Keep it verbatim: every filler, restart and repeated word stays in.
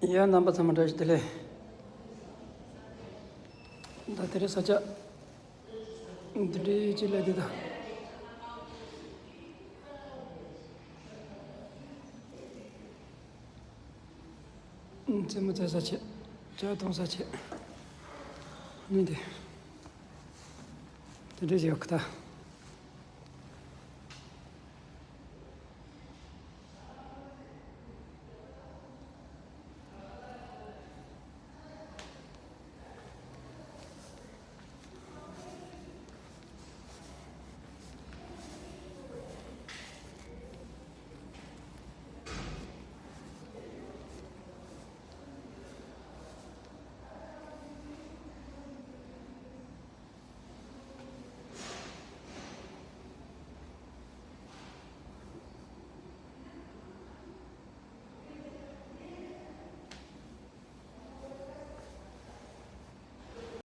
ཡ། རྣམ་པ་ཚང་མ་བཀྲ་ཤིས་བདེ་ལེགས། ད་དེ་རིང་ས་ཆ་འདི་འདྲའི་ཅིག་སླེབས་དེ་ད། རྩེད་མོ་རྩེ་ས་བྱེད། ཇ་འཐུང་ས་བྱེད། ནི་དེ། དེ་འདྲ་ཞིག་ཡོད་ཀི་ད།